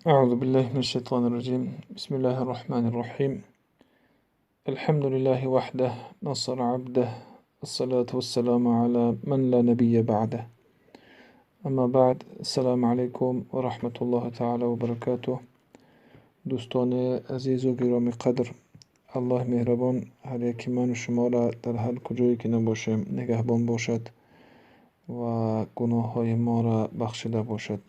أعوذ بالله من الشيطان الرجيم. بسم الله الرحمن الرحيم. الحمد لله وحده، نصر عبده، الصلاة والسلام على من لا نبي بعده. أما بعد، السلام عليكم ورحمة الله تعالى وبركاته. دوستان عزیز و گرامی قدر، الله مهربان هر یکی من و شما را در هر کجایی که نباشیم نگهبان باشد و گناه های ما را بخشیده باشد.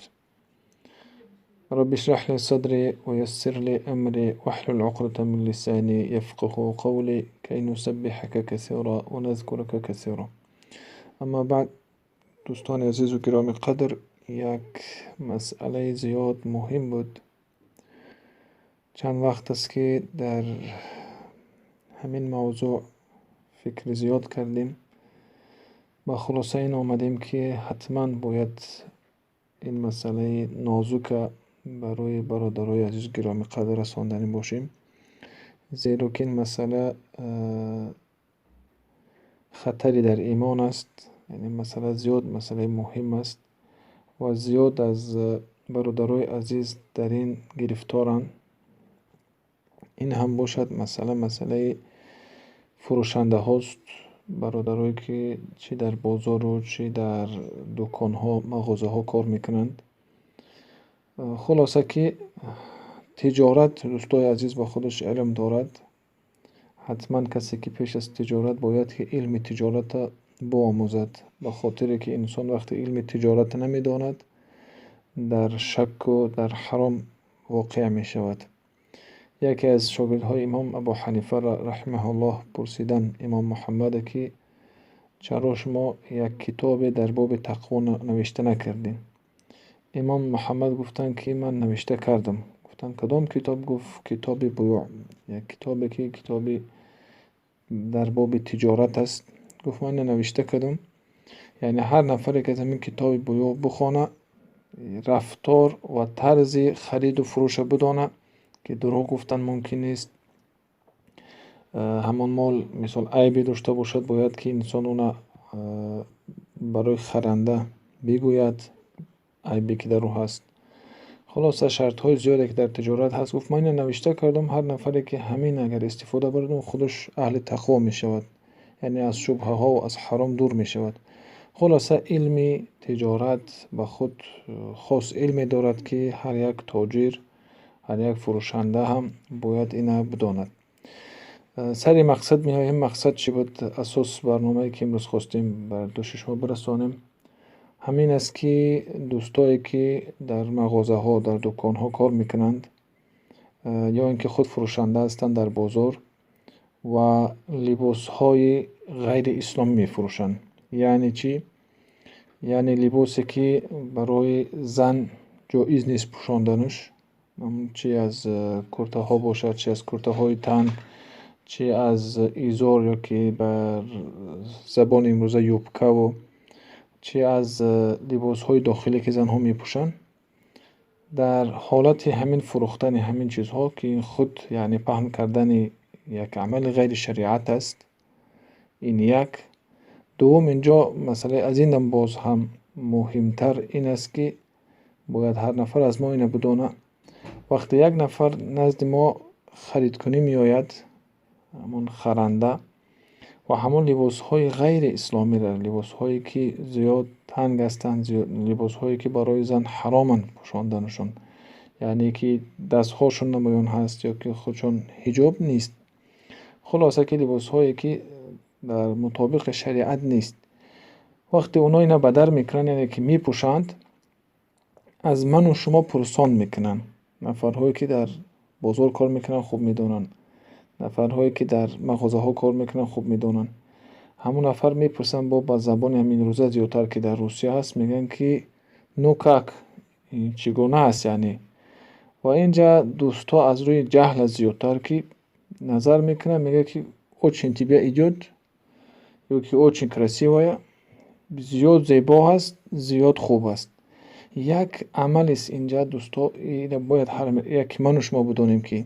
رب اشرح لي صدري ويسر لي أمري واحلل عقدة من لساني يفقه قولي كي نسبحك كثيرا ونذكرك كثيرا. اما بعد، دوستان عزیز و گرامی قدر، یک مسئله زیاد مهم بود. چند وقت است که در همین موضوع فکر زیاد کردیم، به خلاصه این آمدیم که حتما باید این مسئله نازک برای برادرای عزیز گرامی قدر رساندنی باشیم، زیرا که این مسئله خطری در ایمان است. یعنی مسئله زیاد مسئله مهم است و زیاد از برادرای عزیز در این گرفتارند. این هم باشد مسئله، مسئله فروشنده هاست، برادرایی که چی در بازار و چی در دکان ها، مغازه ها کار میکنند. خلاصه که تجارت، دوستای عزیز، با خودش علم دارد. حتما کسی که پیش از تجارت باید که علم تجارت بیاموزد، به خاطر که انسان وقتی علم تجارت نمیداند در شک و در حرام واقع می شود. یکی از شاگردهای امام ابو حنیفه رحمه الله پرسیدن امام محمد که چرا شما یک کتاب در باب تقوا نوشته نکردین؟ امام محمد گفتند که من نوشته کردم. گفتند کدام کتاب؟ گفت کتاب بیوع، یک کتابی که کتابی در باب تجارت است. گفت من نوشته کردم. یعنی هر نفری که از همین کتاب بیوع بخوانه، رفتار و طرز خرید و فروش بدانه که دروغ گفتن ممکن نیست، همان مال مثال عیبی داشته باشد باید که انسان اون برای خرنده بگوید عیبی که در او هست. خلاصه شرط های زیادی که در تجارت هست. گفت من نوشته کردم، هر نفری که همین اگر استفاده برد خودش اهل تقوا می شود، یعنی از شبهه ها و از حرام دور می شود. خلاصه علم تجارت به خود خاص علمی دارد که هر یک تاجر، هر یک فروشنده هم باید اینا بداند. سر مقصد می آییم. مقصد چی بود؟ اساس برنامه که امروز خواستیم بر دوش شما برسانیم همین است که دوستایی که در مغازه ها، در دکان ها کار میکنند یا اینکه خود فروشنده هستند در بازار و لباس های غیر اسلامی میفروشند. یعنی چی؟ یعنی لباسی که برای زن جایز نیست پوشاندنش، چی از کرته ها باشد، چی از کرته های تنگ، چی از ایزار یا که بر زبان امروزه юбка و چی از لباس های داخلی که زنها میپوشند. در حالت همین فروختن همین چیزها که این خود یعنی پهن کردن یک عمل غیر شریعت است، این یک. دوم، اینجا مسئله از این باز هم مهمتر این است که باید هر نفر از ما اینو بدانه، وقتی یک نفر نزد ما خرید کنی میآید، همون خرنده، و همون لباس های غیر اسلامی را، لباس هایی که زیاد تنگ هستند، لباس هایی که برای زن حرامند پوشاندنشون، یعنی که دستهاشون نمایان هست یا که خودشون حجاب نیست، خلاصه که لباس هایی که در مطابق شریعت نیست، وقتی اونا اینا بدر میکنن، یعنی که میپوشند، از من و شما پرسان میکنن. نفرهایی که در بازار کار میکنن خوب میدونن، نفرهایی که در مغازه ها کار میکنن خوب میدونن. همون نفر میپرسن با زبان همین روزه زیادتر که در روسیه هست، میگن که ну как، این چگونه است یعنی. و اینجا دوستا از روی جهل زیادتر که نظر میکنن، میگه که очень тебе идет یا که очень красивая، زیاد زیبا هست، زیاد خوب است. یک عمل است اینجا دوستا، اینو باید هر یک من و شما بدانیم که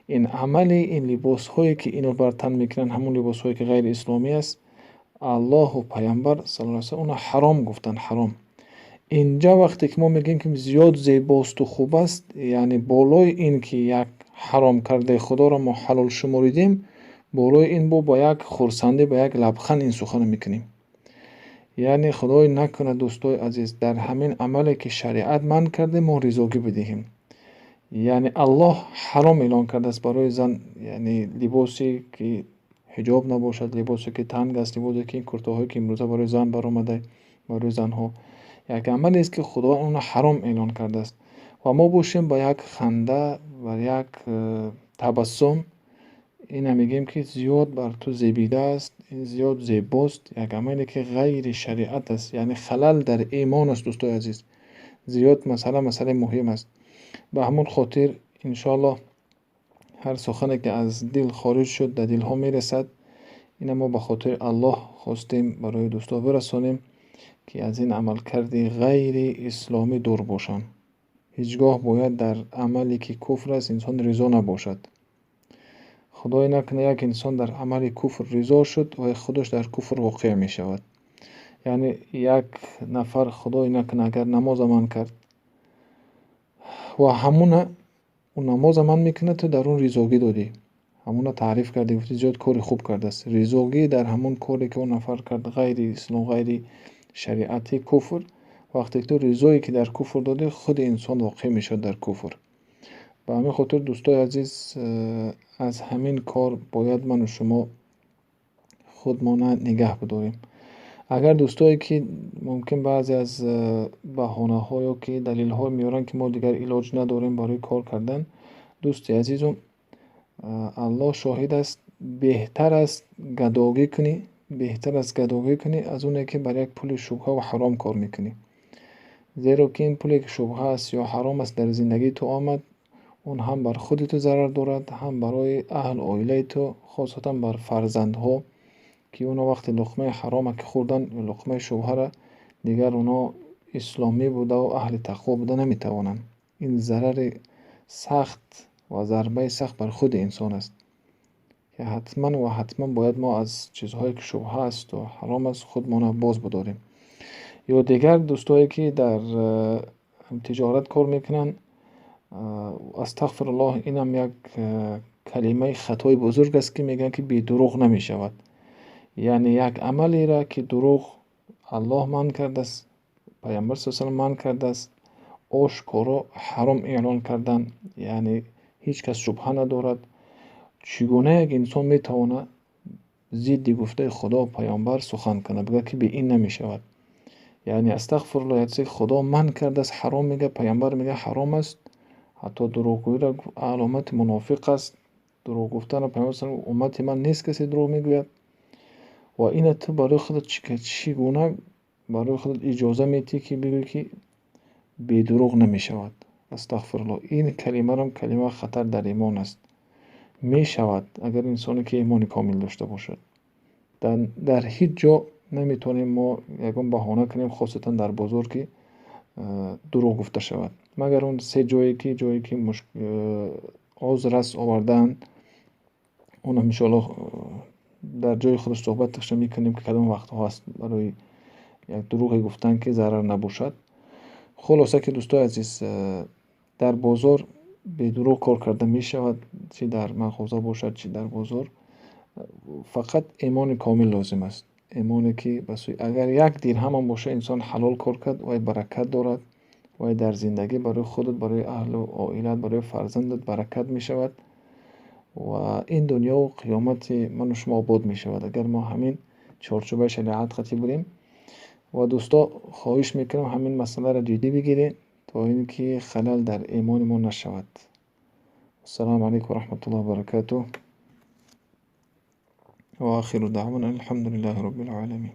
این عمل، این لباس هایی که اینو بر تن میکنن، همون لباس هایی که غیر اسلامی است، الله و پیامبر صلی الله علیه و آله حرام گفتن، حرام. Инҷа вақте ки мо мегӯем, ки зиёд зебосту хуб аст, яъне болои ин ки як ҳаром кардаи Худоро мо ҳалол шуморидем, болои ин бо як хурсандӣ, ба як лабханд ин суханро мекунем. Яъне Худой накунад, дӯстои азиз, дар ҳамин амале ки шариат манъ карда, мо ризогӣ бидиҳем. Яъне Аллоҳ ҳаром эълон кардааст барои зан, яъне либосе ки ҳиҷоб набошад, либосе ки танг аст, либосе ки ин куртаҳое ки имрӯза барои зан баромада, барои занҳо як амалест ки Худо онро ҳаром эълон кардааст, ва мо бошем ба як ханда ва як табассум ина мегӯем, ки зиёд бар ту зебидааст, ин зиёд зебост. Як амале ки ғайри шариат аст, яъне халал дар имон аст. Дӯстои азиз, зиёд масъала масъалаи муҳим аст. Ба ҳамон хотир, иншоаллоҳ, ҳар сухане ки аз дил хориҷ шуд, дар дилҳо мерасад. Ина мо ба хотири Аллоҳ хостем барои дӯстҳо бирасонем, ки аз ин амалкарди ғайри исломӣ дур бошанд. Ҳеҷ гоҳ бояд дар амале ки куфр аст инсон ризо набошад. Худое накунад, як инсон дар амали куфр ризо шуд, вай худаш дар куфр воқеъ мешавад. Яъне як нафар, Худое накунад, агар намоза манъ кард ва ҳамуна ӯ намоза манъ мекунад, ту дар он ризогӣ додӣ, ҳамуна таъриф кардӣ, гуфтӣ зиёд кори хуб кардааст. Ризогӣ дар ҳамон коре ки он нафар кард, ғайри ислом, ғайри шариати куфр, вақте ки ту ризое ки дар куфр додӣ, худи инсон воқеъ мешавад дар куфр. Ба ҳамин хотир, дӯстои азиз, аз ҳамин кор бояд ману шумо худмона нигаҳ бидорем. Агар дӯстое ки мумкин баъзе аз баҳонаҳо ё ки далелҳо меоранд, ки мо дигар илоҷ надорем барои кор кардан, дӯсти азизум, Аллоҳ шоҳид аст, беҳтар аст гадогӣ кунӣ, беҳтар аст гадогӣ кунӣ аз оне ки бар як пули шубҳа ва ҳаром кор мекунӣ. Зеро ки ин пуле ки шубҳа аст ё ҳаром аст, дар зиндагии ту омад, он ҳам бар худи ту зарар дорад, ҳам барои аҳлу оилаи ту, хосатан бар фарзандҳо, ки оно вақте луқмаи ҳарома ки хӯрданд, луқмаи шубҳара, дигар оно исломӣ будаву аҳли тақво буда наметавонанд. Ин зарари сахт ва зарбаи сахт бар худи инсон аст, ки ҳатман ва ҳатман бояд мо аз чизҳое ки шубҳа асту ҳаром аст худмона боз бидорем. Ё дигар дӯстое ки дар тиҷорат кор мекунанд, астағфируллоҳ, инам як калимаи хатои бузург аст, ки мегӯянд, ки бедурӯғ намешавад. Яъне як амалеро ки дурӯғ Аллоҳ манъ кардааст, Пайғамбар са салам манъ кардааст, ошкоро ҳаром эълон кардан, яъне ҳеҷ кас шубҳа надорад, чӣ гуна як инсон метавонад зидди гуфтаи Худо, Пайғамбар сухан кунад, бигӯяд, ки бе ин намешавад? Яъне, астағфируллоҳ, як чизе Худо манъ кардааст, ҳаром мегӯяд, Пайғамбар мегӯяд, ҳаром аст, ҳатто дурӯғгӯиро аломати мунофиқ аст дурӯғ гуфтанро. Пайғамбар салам, уммати ман нест касе дурӯғ мегӯяд, ва ина ту барои худат чӣ гуна барои худат иҷоза медиҳӣ, ки бигӯӣ, ки бедурӯғ намешавад? Астағфируллоҳ, ин калимарам калимаи хатар дар имон аст. Мешавад, агар инсоне ки имони комил дошта бошад. Дар ҳеҷ ҷо наметавонем мо ягон баҳона кунем, хосатан дар бозор, ки дурӯғ гуфта шавад, магар он се ҷое ки ҷое ки узр аст овардаанд. Онам иншоаллоҳ дар ҷои худаш суҳбаташро мекунем, ки кадом вақтҳо ҳаст барои як дурӯғе гуфтан, ки зарар набошад. Хулоса ки, дӯстои азиз, дар бозор бедурӯғ кор карда мешавад, чӣ дар мағоза бошад, чӣ дар бозор, фақат имони комил лозим аст, имоне ки ба сӯи, агар як дирҳамам боша, инсон ҳалол кор кард, вай баракат дорад, вай дар зиндагӣ барои худат, барои аҳлу оилат, барои фарзандат баракат мешавад ва ин дунёву қиёмати ману шумо обод мешавад, агар мо ҳамин чорчӯбаи шариат қатӣ бурем. Ва дӯсто, хоҳиш мекунам, ҳамин масъаларо ҷиддӣ бигиред, то ин ки халал дар имони мо нашавад. Ассалому алайкум ва раҳматуллоҳи ва баракатуҳ, ва охиру даъвона алҳамдулиллаҳи роббил оламин.